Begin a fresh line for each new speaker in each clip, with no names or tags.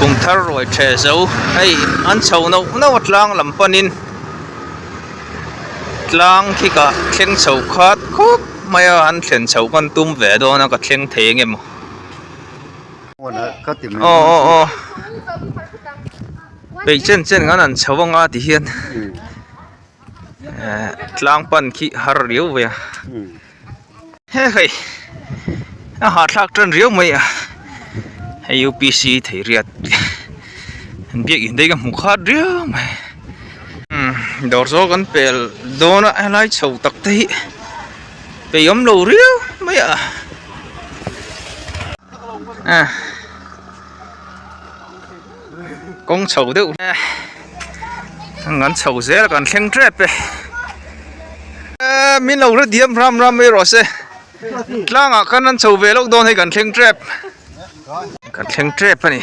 Kum thar ruai the zo hei an chho nauh nauh a tlang lam panin tlang khi ka thleng chho khat khawp mai a an thlen chho kan tum ve dawn a ka thleng thei eng emaw aw aw aw peih chen chen kan han chho anga ti hian eh tlang pan khi har riau ve a. He hei a hahthlak tan riau mai a hei upc thei riat biakin te hi ka hmu khat riau mai umm dawr zawk an pel dawn a helai chho tak te hi peih awm lo riau mai a ah kawng chho deuh an chho zel a kan thleng tep e. Min lo hre diam ram ram mai rawh se tlangah khan an chho ve lawk dawn hei kan thleng tep kan thleng tep a ni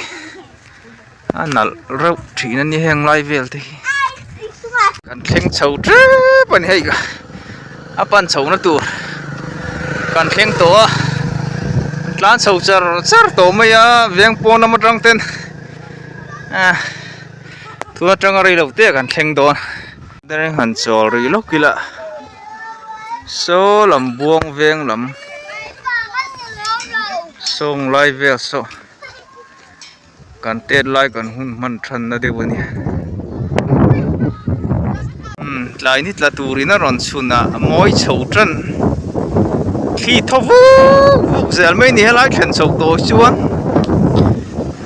a nalh reuh thin a ni heng lai vel te hi kan thleng chho tep a ni hei a pan chho na tur kan thleng tawh a tlan chho char char tawh mai a veng pawn lam atang ten ah tun atanga rei lo te ah kan thleng dawn. Dareng han chawl rih lawk ila saw lam buang veng lam sawng lai vel saw kan tet lai kan hun hman than na deuh a ni umm tlai ni tla turin a rawn chhun a a mawi chho tan thli thaw vuk vuk zel mai a ni helai thlen chho tawh hi chuan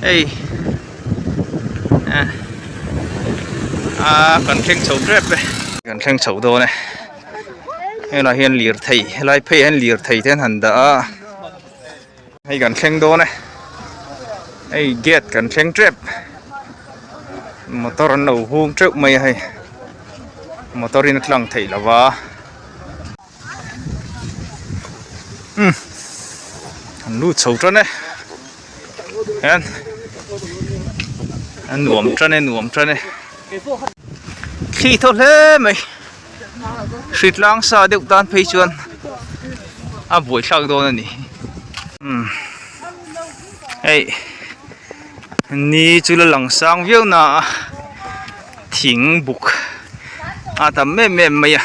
hei. A kan thleng chho tep e kan thleng chho dawn e helai hian lirthei helai phei ah hian lirthei te an han dah a hei kan thleng dawn e hei gate kan thleng tep motor an lo hung teuh mai a hei motor in a tlang theih lo va umm an lut chho tan e. Hian a nuam tan e nuam tan e thli thaw hle mai hritlang sa deuh tan phei chuan a buaithlak dawn a ni umm hei ni chu la lang sang viau na a thing buk a tam em em mai a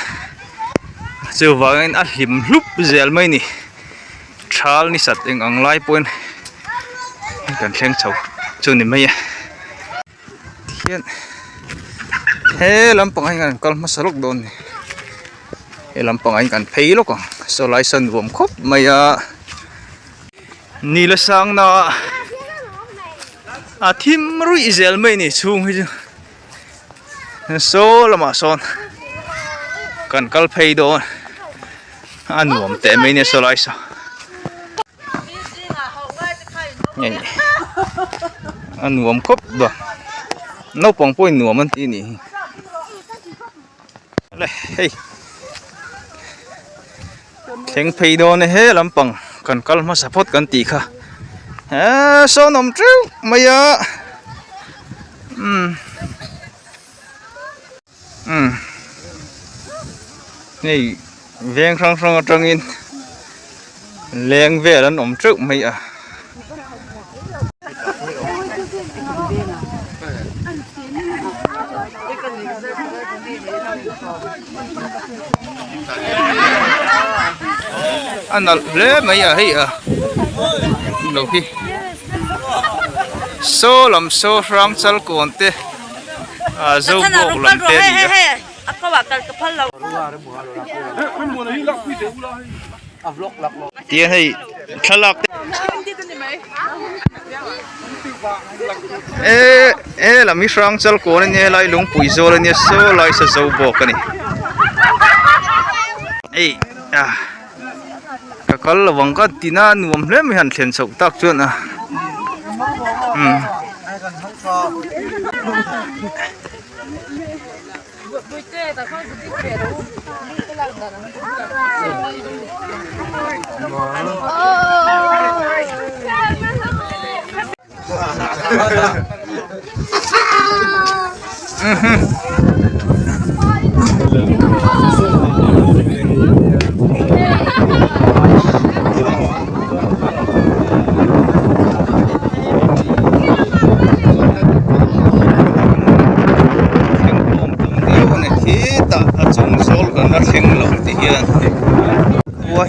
chuvangin a hlim hlup zel mai a ni. Thal ni sat eng ang lai pawhin kan thleng chho chu ni mai a tihian he lampangah hian kan kal hmasa lawk dawn a ni he lampangah hian kan phei lawk ang saw lai sawn nuam khawp mai a ni la sang na a thim ruih zel mai a ni chhung hi chu saw lamah sawn kan kal phei dawn a nuam teh mai nia saw lai saw a nuam khawp dawn naupang pawhin nuam an ti a nih hi le hei thleng phei dawn e he lampang kan kal hmasa phawt kan tih kha eee sawn awm teuh mai a umm umm hei veng hrang hrang atangin leng vel an awm teuh mai a. A nalh hle mai a hei a lo hi saw lam saw hrang chal kawn te ah zo bawk lam te a ni a. Tihian hei thlalak te eh eh lam hi hrang chal kawn a nia helai lungpui zawl a nia saw lai sa zo bawk a ni hei ah ka kal lo ang ka ti na nuam hle mai han thlen chhoh tak chuan a umm.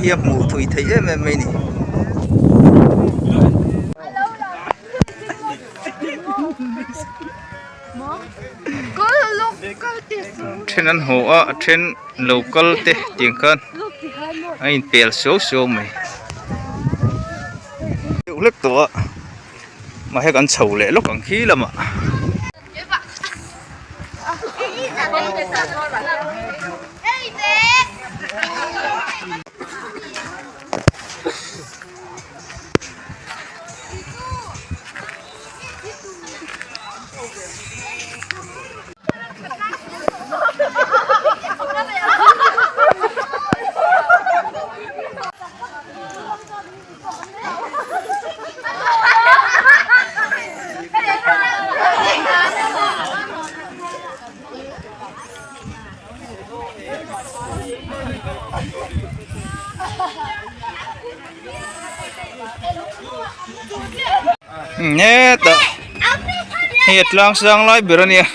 hi a hmuh thui theih em em mai a ni. Then an haw a a then lo kal te tiang khan a inpel suau suau mai. Deuh hlek tawh a mahse kan chho leh lawk ang khi lamah. Hetah hei a tlang sang lai ber a nia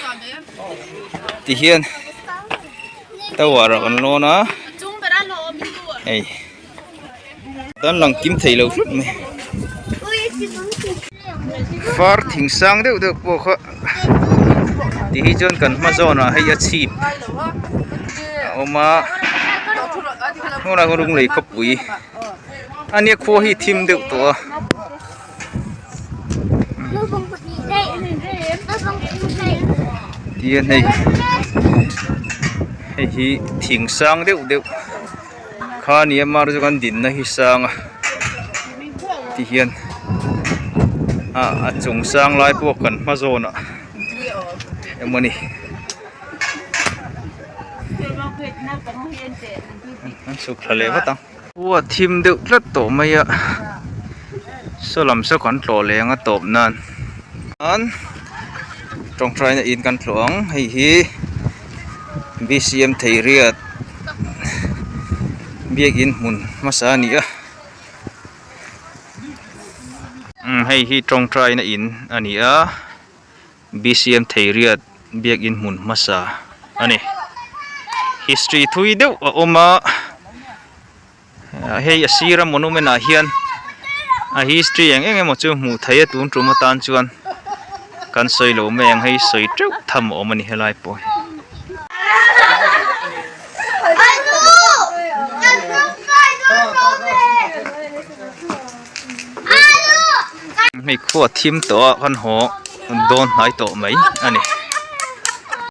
tihian tower ah kan lawn a hei. Tan lang kim thei lo hlut mai. Far thing sang deuh deuh pawh kha ti hi chuan kan hma zawnah hei a chhip a awm a hmunah hian lunglei khawpui a nia khua hi thim deuh tawh a. Tihian hei hei hi thing sang deuh deuh. Kha ni a mar chu kan dinna hi sang a ti hian ah a chung sang lai pawh kan hma zawn ah emaw ni an chhuk thla leh vat ang. Khua a thim deuh tlat tawh mai a saw lam saw kan tlawh leh ang a tawp nan an tawngtaina in kan tlawh ang hei hi B_C_M Theiriat. Biakin hmun hmasa a ni a umm hei hi tawngtaina in a ni a B_C_M Theiriat biakin hmun hmasa a ni history thui deuh a awm a hei a sira monument ah hian a history eng eng emaw chu hmuh theih a tun tum atan chuan kan sawi lo mai ang hei sawi teuh tham a awm a ni helai pawh hi. Hei khua thim tawh a kan haw dawn hnai tawh mai a ni.